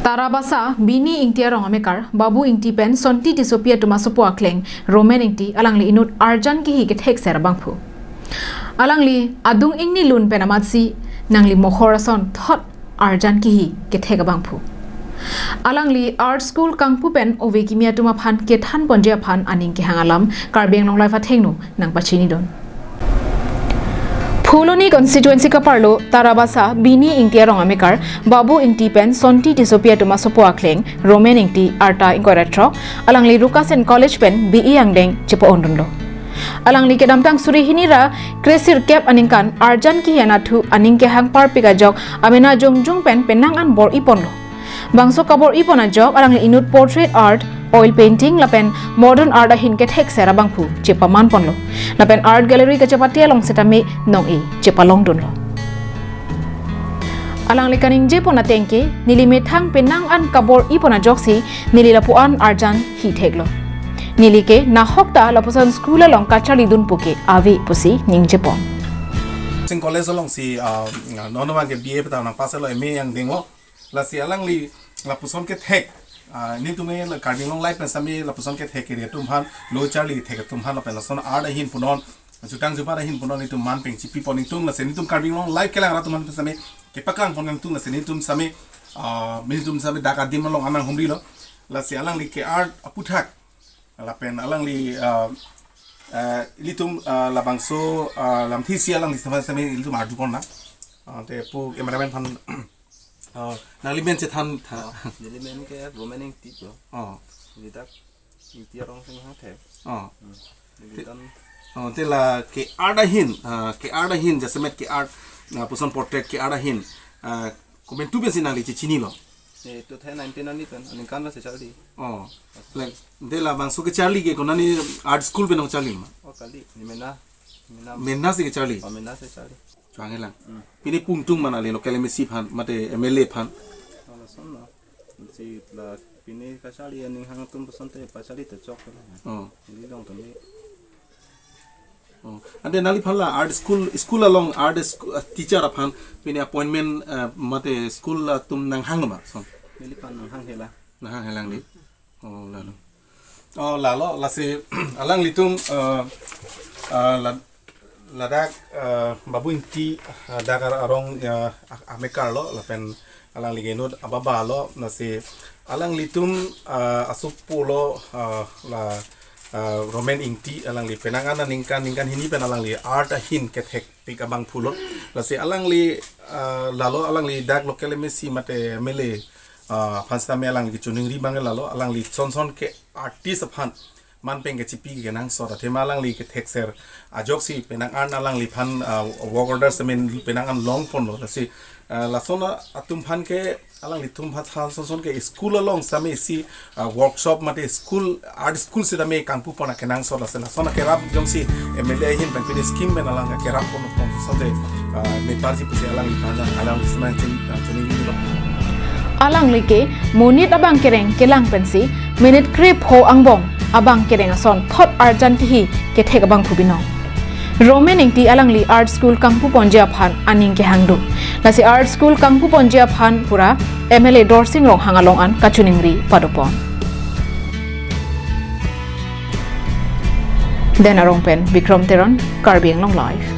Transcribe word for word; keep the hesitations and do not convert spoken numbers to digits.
Tarabasa Bini Ingti arong amekar Babu Ingti pen Sonti Tissopi atum asopo akleng Romen Ingti alangli inut arjan kihi kethekser abangphu. Alangli adung ingni lun pen amatsi nangli mohor ason thot arjan kihi kethek abangphu. Alangli Art School kangpu pen ove kimi atum aphan kethan ponji aphan aning kehang alam Karbi Anglong Live athengno nangpachinidun. Phuloni constituency kaparlo Tarabasa Bini Ingti arong amekar Babu Ingti pen Sonti Tissopi atum asopo akleng Romen Ingti arta ingkoi ra throk alangli Rukasen College pen B E angdeng chepo-ondunlo. Alangli kedamtang suri hini ra kresirkep aningkan arjan kihi anatthu aning kehang parpik ajok amena jongjung pen penang an bor-iponlo. Bangso kabor-ipon ajok alangli inut portrait art, oil painting lapen modern art ahin kethekser abangphu chepamanponlo. Lapen art gallery kachepate along setame nong-e chepalongdunlo. Alangli kaningjepon atengke neli methang penang an kabor-ipon ajoksi neli lapu-an arjan hitheklo. Neli ke nahok ta lapuson school along kacharlidun puke ave pusi ningjepon. Sing college alongsi, ah, non abangke B A petang nangpass lo, M A angdenglo. Lasi alangli lapuson kethek, ah, netum e la Karbi Anglong Live pen sitame lapuson kethek kiri atum aphan lo charli thek atum aphan lapen lason art ahin punon, jutang jubat ahin punon netum man peng chipipon ingtung, lasi netum Karbi Anglong Live kelang rat atum aphan sitame kepaklang pon ingtung, lasi netum sitame, ah, netum sitame dak adim along anang humrilo. Lasi alangli ke art aputhak lapen alangli, ah, ah, ilitum, ah, labangso, ah, lamthisi alangli sitame sitame ilitum arjupon na. Ah, te pu cameraman aphan, ah, nangli men chethan tha. Oh, neli men ke Romen Ingti lo. Oh. Neli dak Ingti arong si hangthe. Oh. Hmm. Neli Te- dan Oh, te la ke art ahin, ah, ke art ahin, jasemet ke art, ah, puson portrait ke art ahin, ah, komantu pensi nangli chechinilo? Eh, two thousand nineteen ani pen, aningkan lasi charli. Oh, like, de labangso kecharli ke konani art school pen nangcharli ma? Oh, kali, ne mena, mena. Mena si kecharli? Oh, mena si charli. Chwang-e lang. Hmm. Pini pungtung mana le local M A C aphan, mate M L A aphan? Oh, lason na. Si la pini kacharli aning hang atum puson te pacharli te chok la. Oh. Neli long tangte. Oh. Ante nangliphan la art school, school along art school, uh, teacher aphan pini appointment, uh, mate school atum nanghanglo ma son? Neliphan nanghanghe la. Nanghanghe lang di. Oh, lalo. Oh, lalo, lasi alanglitum, uh, uh, la-, ladak, uh, Babu Ingti, uh, dak ar-, arong, uh, a-, amekar lo, lapen alangli ke inut ababa lo, lasi alanglitum, uh, asopo lo, uh, la, uh, Romen Ingti, alangli penang an aningkan, ningkan hini pen alangli art ahin kethekpik abangphu lo. Lasi alangli, uh, lalo alangli dak local M A C mate M L A, uh, aphan sitame alangli kechoningri abang lalo, alangli son son ke artist aphan man peng kechipi kenangsot athema alangli kethekser ajoksi penang an alangliphan, ah, work order semen penang an longponlo, lasi, ah, lason atum aphan ke alanglitum aphan thal son son ke school along sitame isi, ah, workshop mate school, art school sitame kangpupon akenangsot, lasi lason akerap jongsi M L A ahin pen pini scheme pen alang akerap pon pon sate, ah, meparji pusi alangliphan alang semen chin, ah, chinilo. Alangli ke monit abang kereng kelang pensi minute krepho angbong abang kereng ason thot arjan kihi kethek abangphu binong. Romen Ingti alangli art school kangpuponji aphan aning kehangdun. Lasi art school kangpuponji aphan pura M L A Dorsing Ronghang along an kachoningri padopon. Den Arong pen Bikrom Teron, Karbi Anglong Live.